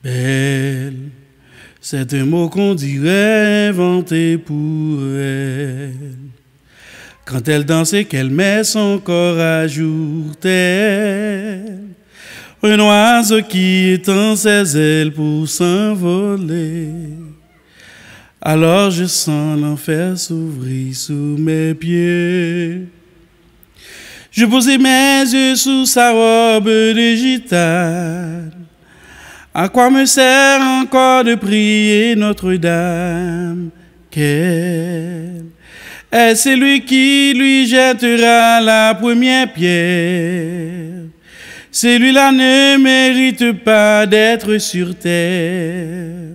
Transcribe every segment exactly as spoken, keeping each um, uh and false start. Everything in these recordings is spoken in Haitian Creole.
Belle, c'est un mot qu'on dirait inventé pour elle. Quand elle danse et qu'elle met son corps à jour tel un oiseau qui étend ses ailes pour s'envoler. Alors je sens l'enfer s'ouvrir sous mes pieds. Je pose mes yeux sous sa robe de gitane. À quoi me sert encore de prier Notre-Dame? Quel est celui qui lui jettera la première pierre? Celui-là ne mérite pas d'être sur terre.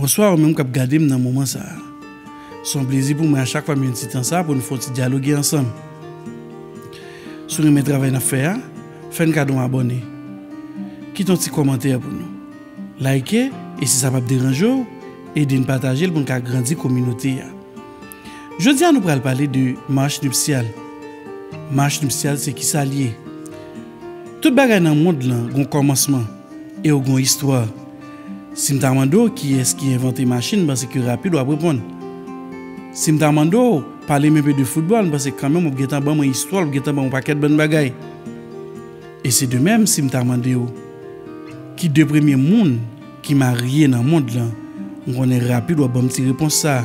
Bonswa, ou menm k ap gade m nan moman sa a. Se yon plezi pou mwen a chak fwa m jwenn ti tan sa a pou nou fè yon ti dyaloge ansanm. Si w renmen travay n ap fè a, fè n kado yon abòne. Kite yon ti kòmantè pou nou. Like, e si sa p ap deranje w, ede n pataje l pou n ka grandi kominote a. Jodi a, nou pral pale de mach nipsyal. Mach nipsyal, se kisa l ye? Tout bagay nan mond lan gon kòmansman e yo gon istwa. Si m ta mande w kiyès ki envante machin, m panse ke rapid w ap reponn. Si m ta mande w pale m enpe de foutbòl, m panse kanmenm w ap gentan ban mwen istwa, w ap gentan ban mwen yon pakèt bann bagay. E se de menm si m ta mande w ki de premye moun ki marye nan mond lan, m konnen rapid w ap ban m ti repons sa a.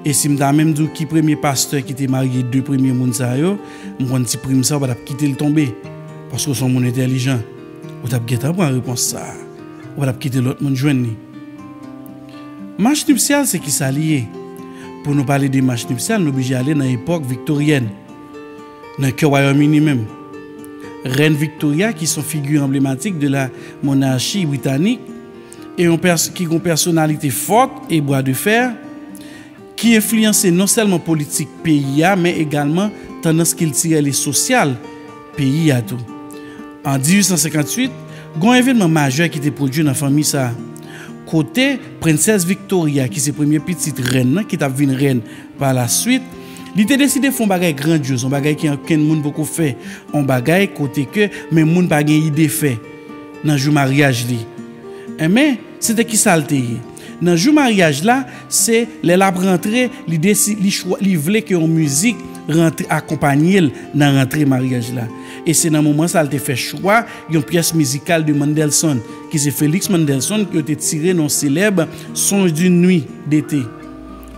E si m ta menm di w ki premye pastè ki te marye de premye moun sa yo, m konn ti prim sa a, w pa t ap kite l tonbe, paske w se yon moun entèlijan. Ou t ap gentan pran repons sa a. Ou pa t ap kite lòt moun jwenn li. Mach nipsyal, se kisa li ye? Pou nou pale de mach nipsyal, nou oblije ale nan epòk viktoryèn, nan kè Wayòm Ini menm. Rèn Victoria, ki se yon figi anblematik de la monarchi britanik, e yon pès-, ki gen yon pèsonalite fòt e bwa de fè, ki enfliyanse non sèlman politik peyi a, men egalman tandans kiltirèl e sosyal peyi a tou. An dizuit san senkantuit, gen yon evènman majè ki te pwodui nan fanmi sa a, kote Prensès Victoria, ki se premye pitit rèn nan, ki t ap vin rèn pa la swit, li te deside fè yon bagay grandyoz, yon bagay ki okenn moun poko fè, yon bagay kote ke menm moun pa gen ide fè nan jou maryaj li. Enben, se te kisa l te ye? Nan jou maryaj la, se lè l ap rantre, li desi-, li chwa-, li vle ke yon mizik rantre, akonpanye l nan rantre maryaj la. E se nan moman sa a l te fè chwa yon pyès mizikal de Mendelssohn, ki se Félix Mendelssohn, ke yo te tire nan yon selèb Songe d'une nuit d'été.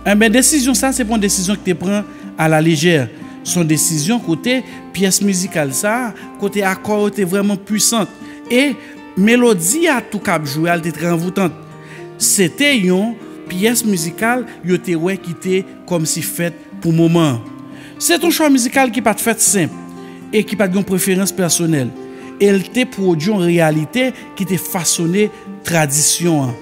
Enben, desizyon sa, se pa yon desizyon ki te pran a la lejè. Se yon desizyon kote pyès mizikal sa, kote akò yo te vrèman pwisan. E melodi a tou k ap jwe a, l te trè anvoutan. Se te yon pyès mizikal yo te wè ki te kòmsi fèt pou moman an. Se te yon chwa mizikal ki pa t fèt senp e ki pa t gen yon preferans pèsonèl. E l te pwodui yon reyalite ki te fasone tradisyon an,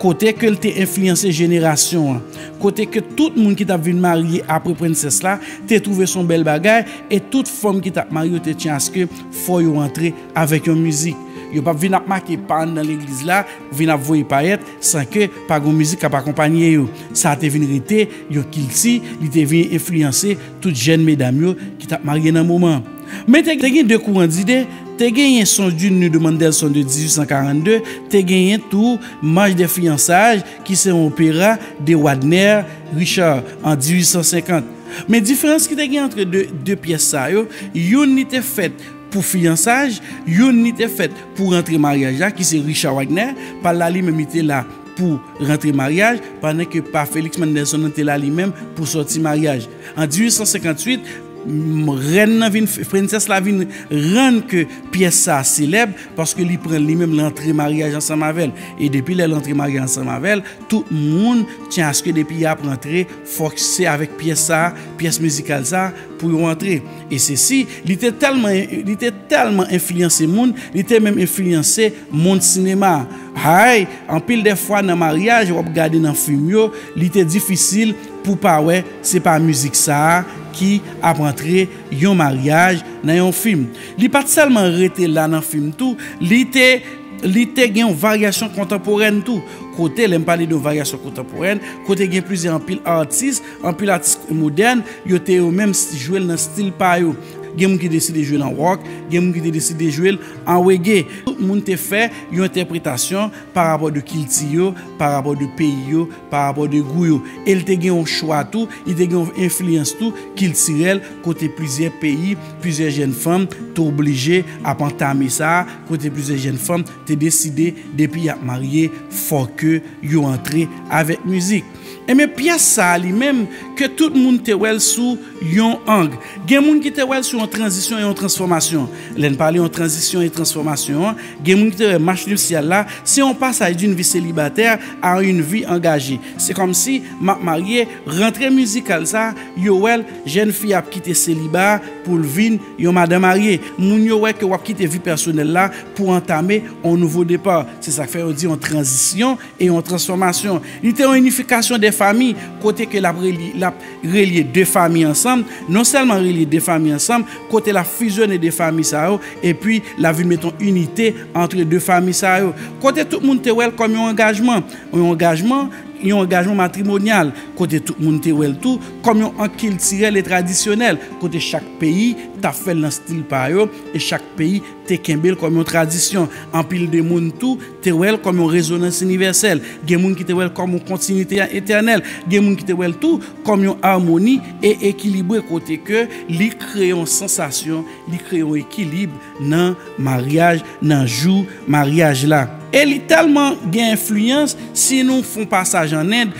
kote ke l te enfliyanse jenerasyon an, kote ke tout moun ki t ap vin marye apre prensès la te twouve se yon bèl bagay, e tout fanm ki t ap marye yo te tyen aske fò yo antre avèk yon mizik. Yo p ap vin ap make pa anndan legliz la, vin ap voye payèt, san ke pa gen yon mizik k ap akonpanye yo. Sa te vin rete yon kilti, li te vin enfliyanse tout jèn medam yo ki t ap marye nan moman an. Men te, te gen de kouran dide, te genyen Songe d'une nuit de Mendelssohn de dizuit san karannde, te genyen tou Marche des fiançailles, ki se yon opera de Wagner Richard an dizuit san senkant. Men diferans ki te gen antre de, de pyès sa yo, youn li te fèt pou fiyansaj, youn li te fèt pou rantre maryaj la, ki se Richard Wagner, pa l la li menm li te la pou rantre maryaj, pandan ke pa Félix Mendelssohn nan te la li menm pou sòti maryaj. An dizuit san senkantuit, rèn nan vin, prensès la vin rann ke pyès sa a selèb, paske li pran li menm, l antre maryaj ansanm avè l. E depi lè l antre maryaj ansanm avè l, tout moun tyen aske depi y ap rantre, fòk se avèk pyès sa a, pyès mizikal sa a, pou yo antre. E sesi, li te tèlman, li te tèlman enfliyanse moun, li te menm enfliyanse mond sinema a. Hay, anpil de fwa nan maryaj, w ap gade nan fim yo, li te difisil pou pa wè se pa mizik sa a ki ap antre yon maryaj nan yon fim. Li pa t sèlman rete la nan fim tou, li te, li te gen yon varyasyon kontanporèn tou. Kote, lè m pale de yon varyasyon kontanporèn, kote gen plizyè anpil atis, anpil atis modèn, yo te yo menm jwe l nan stil pa yo. Gen moun ki deside jwe l an wòk, gen moun ki te deside jwe l an wege. Tout moun te fè yon entèpretasyon pa rapò de kilti yo, pa rapò de peyi yo, pa rapò de gou yo. E l te gen yon chwa tou, li te gen yon enfliyans tou kiltirèl, kote plizyè peyi, plizyè jèn fanm te oblije ap antame sa, kote plizyè jèn fanm te deside depi y ap marye, fòk yo antre avèk mizik. Ebyen, pyès sa a li menm, ke tout moun te wè l sou yon ang. Gen moun ki te wè l sou yon tranzisyon e yon transfòmasyon. Lè n pale yon tranzisyon e transfòmasyon an, gen moun ki te wè mach nisyal la, se yon pasaj d'une vie célibataire à une vie engagée. Se kòmsi m ap marye, rantre mizikal sa, yo wè l, jèn fi ap kite seliba pou l vin yon madan marye. Moun yo wè ke w ap kite vi pèsonèl la pou antame yon nouvo depa. Se sa k fè yo di yon tranzisyon e yon transfòmasyon. Li te yon inifikasyon de fami, kote ke l ap relye, l ap relye de fami ansanm, non sèlman relye de fami ansanm, kote l ap fizyone de fami sa yo, epi l ap vin mete yon inite antre de fami sa yo. Kote tout moun te wè l kòm yon angajman, yon angajman, yon angajman matrimonyal, kote tout moun te wè l tou kòm yon ank kiltirèl e tradisyonèl, kote chak peyi t ap fè l nan stil pa yo, e chak peyi te kenbe l kòm yon tradisyon. Anpil de moun tou te wè l kòm yon rezonans inivèsèl. Gen moun ki te wè l kòm yon kontinite etènèl. Gen moun ki te wè l tou kòm yon amoni e ekilibre, kote ke li kreye yon sansasyon, li kreye yon ekilib nan maryaj, nan jou maryaj la. E li tèlman gen enfliyans, si nou fè yon pasaj ann End,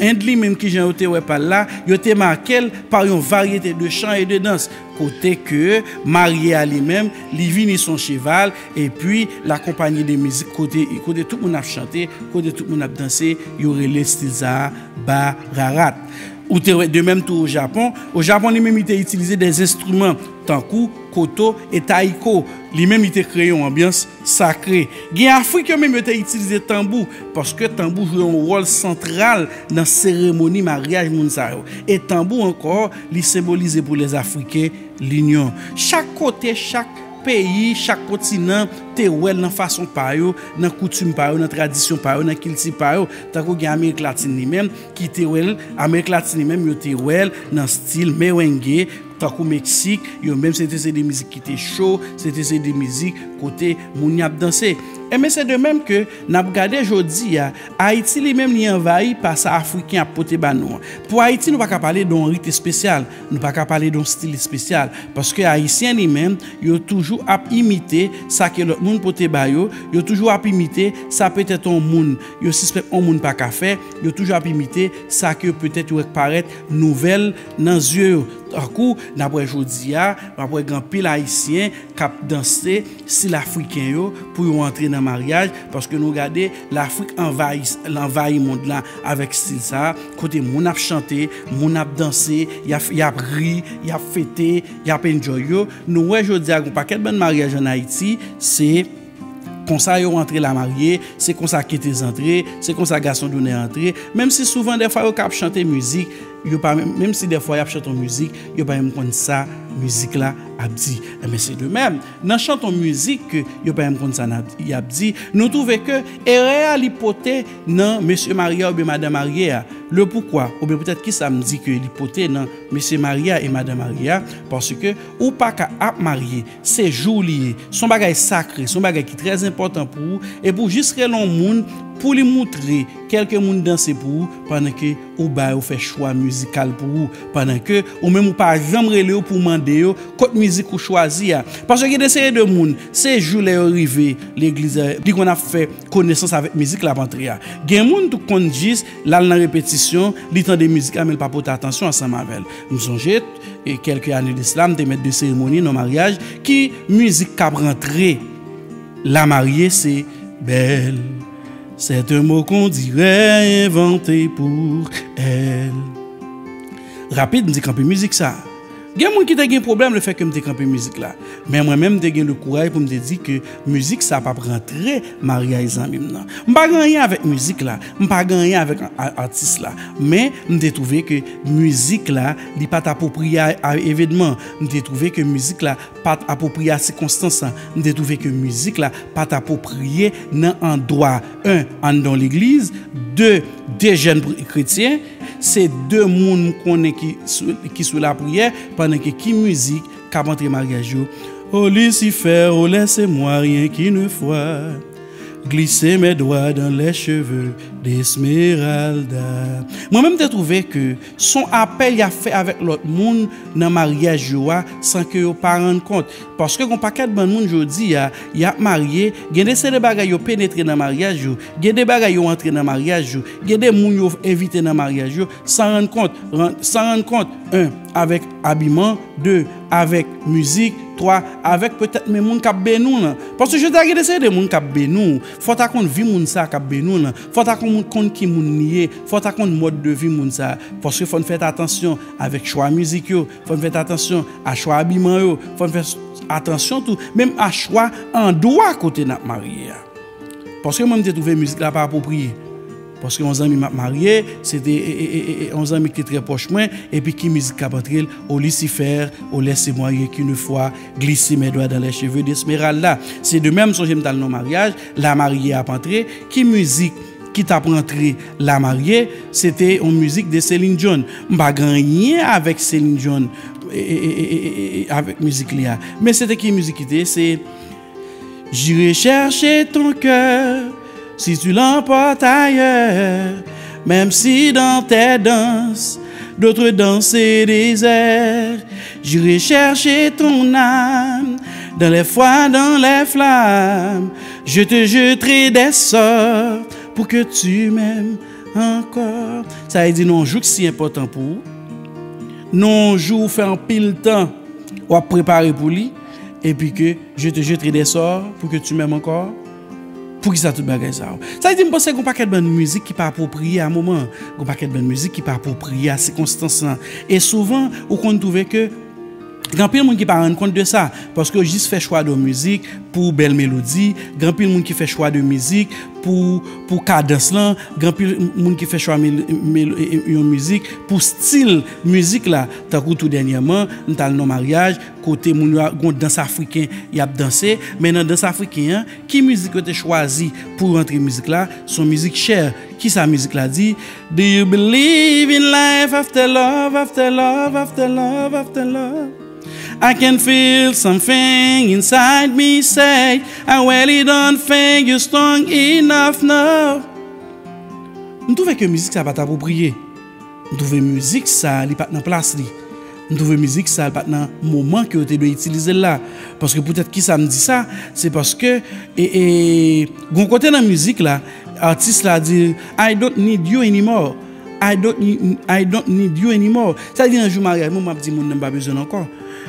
End li menm, kijan yo te wè pa l la, yo te make l pa yon varyete de chan e de dans, kote ke marye a li menm, li vini sou yon cheval, epi l akonpanye de mizik, kote, kote tout moun ap chante, kote tout moun ap danse, yo rele stil sa a bararat. Ou te wè de menm tou o Japon. O Japon li menm, li te itilize de enstriman tankou koto e taiko. Li menm, li te kreye yon anbyans sakre. Gen Afrik yo menm, yo te itilize tanbou, paske tanbou jwe yon wòl santral nan seremoni maryaj moun sa yo. E tanbou ankò, li senbolize pou Lèzafriken linyon. Chak kote, chak peyi, chak kontinan te wè l nan fason pa yo, nan koutim pa yo, nan tradisyon pa yo, nan kilti pa yo. Tankou gen Amerik Latin li menm, ki te wè l, Amerik Latin li menm, yo te wè l nan stil merengue, tankou Meksik, yo menm se te se de mizik ki te cho, se te se de mizik kote moun y ap danse. Ebyen, se de menm ke n ap gade jodi a, Ayiti li menm li anvayi pa sa Afriken ap pote ba nou an. Pou Ayiti, nou pa ka pale de yon rit espesyal, nou pa ka pale de yon stil espesyal, paske Ayisyen li menm, yo toujou ap imite sa ke lòt moun pote ba yo, yo toujou ap imite sa petèt yon moun, yo sispèk yon moun pa ka fè, yo toujou ap imite sa ke petèt yo wè k parèt nouvèl nan zye yo. Tankou, n ap wè jodi a, n ap wè gen anpil Ayisyen k ap danse stil afriken yo pou yo antre nan maryaj, paske nou gade, Lafrik anvayi, l anvayi mond la avèk stil sa a, kote moun ap chante, moun ap danse, y ap, y ap ri, y ap fete, y ap enjoy yo. Nou wè jodi a, gen yon pakèt bann maryaj ann Ayiti, se konsa yo antre lamarye, se konsa ketez antre, se konsa gason donè antre. Menm si souvan dèfwa yo ka ap chante mizik, yo pa menm, menm si dèfwa y ap chante yon mizik, yo pa menm konn sa mizik la ap di. Ebyen, se de menm, nan chante yon mizik ke yo pa menm konn sa n ap, y ap di, nou twouve ke erè a li pote nan mesye marye a oubyen madan marye a. Le poukwa, oubyen poutèt kisa m di ke li pote nan mesye marye a e madan marye a, paske ou pa ka ap marye, se jou w li ye, se yon bagay sakre, se yon bagay ki trè enpòtan pou ou, epi w jis rele yon moun pou li moutre kèlke moun danse pou ou, pandan ke ou ba yo fè chwa mizikal pou ou, pandan ke ou menm ou pa janm rele yo pou mande yo kot mizik ou chwazi a. Paske gen de seri de moun, se jou lè yo rive legliz, li konn ap fè konesans avèk mizik l ap antre a. Gen moun tou konn jis l al nan repetisyon, li tande mizik la, men l pa pote atansyon ansanm avè l. M sonje, e kèlke ane de sila, m te mèt de seremoni nan maryaj, ki mizik k ap rantre la marye, se bèl. C'est un mot qu'on dirait inventé pour elle. Rapid, m te kanpe mizik sa. Gen moun ki te gen pwoblèm lefètke m te kanpe mizik la. Men mwen menm, m te gen le kouraj pou m te di ke mizik sa p ap rantre maryaj zanmi m nan. M pa gen anyen avèk mizik la. M pa gen anyen avèk a- atis la. Men, m te twouve ke mizik la, li pa t apwopriye a, a evenman. M te twouve ke mizik la pa t apwopriye a sikonstans lan. M te twouve ke mizik la pa t apwopriye nan andwa. En, anndan yon legliz. De, de jèn kretyen. Se de moun m konnen ki sou, ki sou lapriyè, pandan ke ki mizik k ap antre maryaj yo. Oh Lucifer, oh laissez-moi rien qu'une fois glisser mes doigts dans les cheveux d'Esmeralda. Mwen menm te twouve ke se yon apèl y ap fè avèk lòt moun nan maryaj yo a, san ke yo pa rann kont. Paske gon pakèt bann moun jodi a, y ap marye, gen de seri de bagay yo penetre nan maryaj yo, gen de bagay yo antre nan maryaj yo, gen de moun yo envite nan maryaj yo, san rann kont, ran- san rann kont, en, avèk abiman, de, avèk mizik, twa, avèk petèt menm moun k ap beni w lan. Paske jodi a gen de seri de moun k ap beni w, fò w ta konn vi moun sa k ap beni w lan, fò w ta konn, konn ki moun li ye, fò w ta konn mòd de vi moun sa. Paske fò n fè atansyon avèk chwa mizik yo, fò n fè atansyon a chwa abiman yo, fò n fè atansyon tou, menm a chwa andwa kote n ap marye a. Paske mwen, m te twouve mizik la pa apwopriye. Paske yon zanmi m ap marye, se te e, e, e, e, e, yon zanmi ki te trè pwòch mwen, epi ki mizik k ap antre l, o Lisifer, o lèse mwa ye ki ne fwa, glise mè dwa dan lè cheve de Esmeralda. Se de menm, sonje m t al nan maryaj, la marye ap antre, ki mizik ki t ap rantre la marye, se te yon mizik de Celine Dion. M pa gen anyen avèk Celine Dion, e, e, e, e, e, e, avèk mizik li a. Men se te ki mizik ki te, se J'irai chercher ton cœur si tu l'emportes ailleurs, même si dans tes danses, d'autres dansent et désertent. J'irai chercher ton âme dans les froids, dans les flammes. Je te jetterai des sorts pour que tu m'aimes encore. Sa vle di nan yon jou ki si enpòtan pou ou, nan yon jou ou fè anpil tan w ap prepare pou li, epi ke je te jetterai des sorts pour que tu m'aimes encore. Poukisa tout bagay sa yo? Sa vle di m panse gen yon pakèt bann mizik ki pa apwopriye a moman an, gen yon pakèt bann mizik ki pa apwopriye a sikonstans lan. E souvan, ou konn twouve ke gen anpil moun ki pa rann kont de sa, paske yo jis fè chwa de mizik pou bèl melodi, gen anpil moun ki fè chwa de mizik pou, pou kadans lan, gen anpil moun ki fè chwa mel- mel- e- e- yon mizik pou stil mizik la. Tankou tou dènyèman, m t al nan maryaj, kote moun yo a- gen yon dans afriken y ap danse, men nan dans afriken an, ki mizik yo te chwazi pou rantre mizik la? Se yon mizik Cher. Kisa mizik la di? Do you believe in life after love, after love, after love, after love? I can feel something inside me say, I really don't think you're strong enough now. M twouve ke mizik sa pa t apwopriye. M twouve mizik sa, li pa t nan plas li. M twouve mizik sa, li pa t nan moman ke yo te dwe itilize l la. Paske poutèt kisa m di sa? Se paske, e, e, gon kote nan mizik la, atis la di, I don't need you anymore. I don't, I don't need you anymore. Sa vle di nan jou maryaj mwen, m ap di moun nan m pa bezwen l ankò.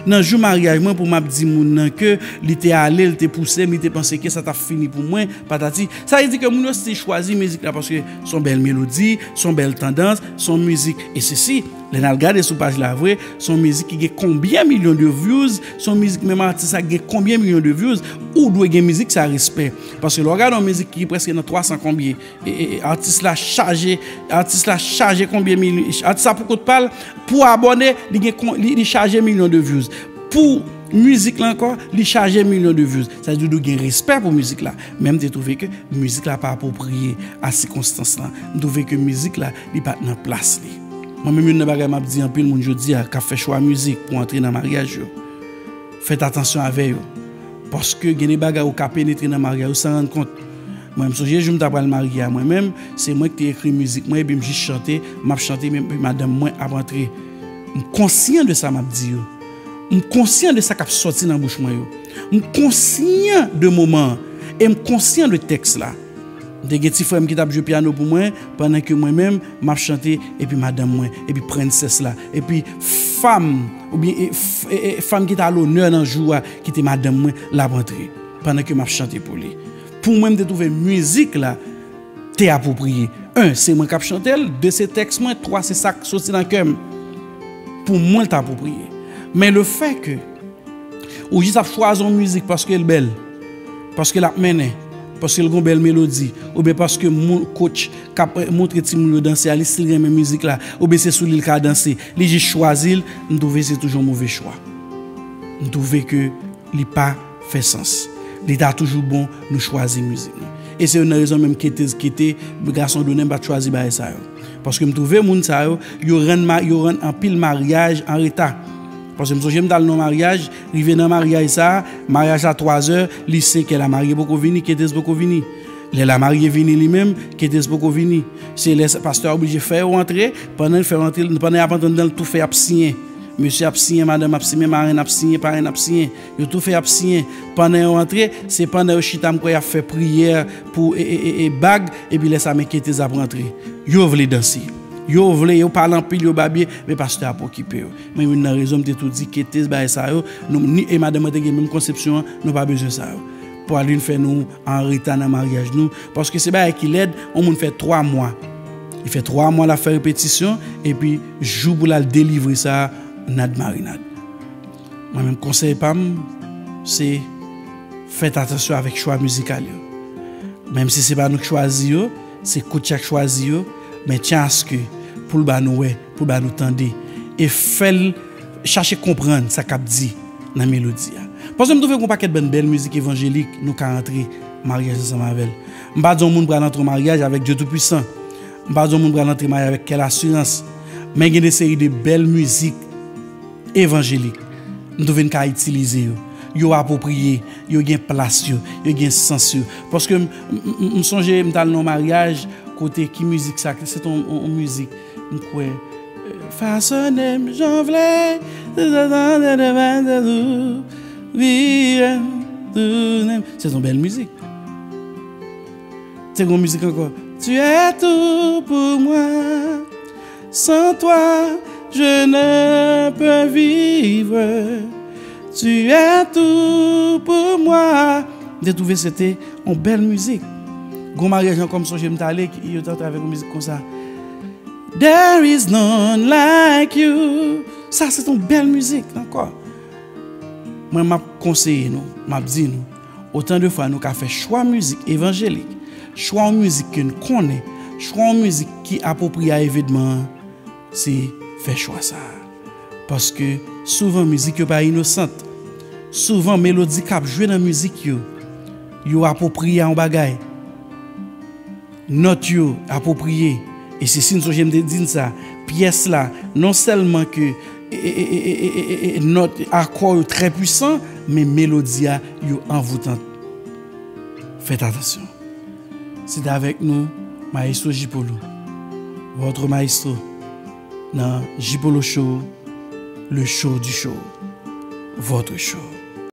Nan jou maryaj mwen, pou m ap di moun nan ke li te ale, li te pouse m, li te panse ke sa t ap fini pou mwen, patati. Sa vle di ke moun yo still chwazi mizik la paske se yon bèl melodi, se yon bèl tandans, se yon mizik. E sesi, lè n al gade sou paj la vre, se yon mizik ki gen konbyen milyon de views, se yon mizik menm atis la ki gen konbyen milyon de views, ou dwe gen mizik sa respè. Paske lè w gade yon mizik ki prèske nan twa san konbyen, e, e, e, atis la chaje, atis la chaje konbyen mil, atis la pou kont pa l, pou abòne, li gen kon- li, li chaje milyon de views. Pou mizik la ankò, li chaje milyon de views. Sa vle di w gen respè pou mizik la. Men m te twouve ke mizik la pa apwopriye a sikonstans lan. M twouve ke mizik la, li pa t nan plas li. Mwen menm, youn nan bagay m ap di anpil moun jodi a k ap fè chwa mizik pou antre nan maryaj yo, fèt atansyon avè yo. Paske gen de bagay ou ka penetre nan maryaj ou san rann kont. Mwen, m sonje jou m ta pral marye a mwen menm, se mwen ki te ekri mizik mwen, epi m jis chante, m ap chante, men, epi madanm mwen ap antre. M konsyan de sa m ap di yo. M konsyan de sa k ap sòti nan bouch mwen yo. M konsyan de moman an, e m konsyan de tèks la. M te gen ti frè m ki t ap jwe pyano pou mwen, pandan ke mwen menm, m ap chante, epi madanm mwen, epi prensès la, epi fanm, oubyen, e, f-, e, e, fanm ki t a lonè nan jou a, ki te madanm mwen, l ap antre, pandan ke m ap chante pou li. Pou mwen, m te twouve mizik la te apwopriye. En, se mwen k ap chante l, de, se tèks mwen, twa, se sa k soti nan kè m. Pou mwen, l te apwopriye. Men le fè ke ou jis ap chwazi yon mizik paske l bèl, paske l ap mennen, paske l gon bèl melodi, oubyen paske moun, coach k ap, eh, montre timoun yo danse a, li still renmen mizik la, oubyen se sou li l ka danse, li jis chwazi l, m twouve se toujou yon move chwa. M twouve ke li pa fè sans. Li ta toujou bon nou chwazi mizik nou. E se youn nan rezon menm Ketez Kete, gason donè, m pa t chwazi bagay sa yo. Paske m twouve moun sa yo, yo rann ma-, yo rann anpil maryaj an reta. Paske m sonje m t al nan yon maryaj, rive nan maryaj sa, maryaj la twazè, li senkè, lamarye poko vini, Ketez poko vini. Lè lamarye vini li menm, Ketez poko vini. Se lè sa, pastè a oblije fè yo antre, pandan l fè yo antre, pandan y ap antre anndan, l tou fè y ap siyen. Mesye ap siyen, madanm ap siyen, marenn ap siyen, parenn ap siyen. Yo tou fè y ap siyen. Pandan yo antre, se pandan yo chita, m kwè y ap fè priyè pou, e, e, e, e, bag, epi lè sa, men Ketez ap rantre. Yo vle danse. Yo vle, yo pale anpil, yo babye, men pastè ap okipe yo. Men youn nan rezon m te tou di Ketez bagay sa yo, nou, ni, e madanm mwen te gen menm konsepsyon an, nou pa bezwen sa yo. Pral vin fè nou an reta nan maryaj nou, paske se bagay ki lèd, yon moun fè twa mwa. Li fè twa mwa l ap fè repetisyon, epi jou pou l al delivre sa, nad marinad. Mwen menm, konsèy pa m, se fèt atansyon avèk chwa mizikal yo. Menm si se pa nou k chwazi yo, se coach la k chwazi yo, men tyen aske pou l ba nou wè, pou l ba nou tande, e fè l chache konprann sa k ap di nan melodi a. Paske m twouve gon pakèt bann bèl mizik evanjelik nou ka antre maryaj ansanm avè l. M pa di yon moun pral antre yon maryaj avèk Dye Toupisan. M pa di yon moun pral antre maryaj avèk Kè Lasirans. Men gen de seri de bèl mizik evanjelik. M twouve n ka itilize yo. Yo apwopriye, yo gen plas yo, yo gen sans yo. Paske m, m, m, m sonje m t al nan yon maryaj kote ki mizik sa, se t on, on, on mizik, m kwè, eh, fasonnen m jan w vle, se t on bèl mizik. Se gon mizik ankò. Tu es tout pour moi. Sans toi, je ne peux vivre. Tu es tout pour moi. M te twouve se te yon bèl mizik. Gon maryaj ankò, m sonje m t ale, ki, yo t antre avèk yon mizik konsa. There is none like you. Sa se t yon bèl mizik ankò. Mwen, m ap konseye nou, m ap di nou, otan de fwa nou ka fè chwa mizik evanjelik, chwa yon mizik ke n konnen, chwa yon mizik ki apwopriye a evenman an, se fè chwa sa a. Paske souvan mizik yo pa inosant. Souvan melodi k ap jwe nan mizik yo, yo apwopriye a yon bagay. Nòt yo apwopriye. E se si n sonje m te di n sa, pyès la, non sèlman ke, e, e, nòt, akò yo trè pwisan, men melodi a, yo anvoutan. Fèt atansyon. Se t avèk nou, Maestro J Polo, votre maestro, nan J Polo Show, le show du show, votre show.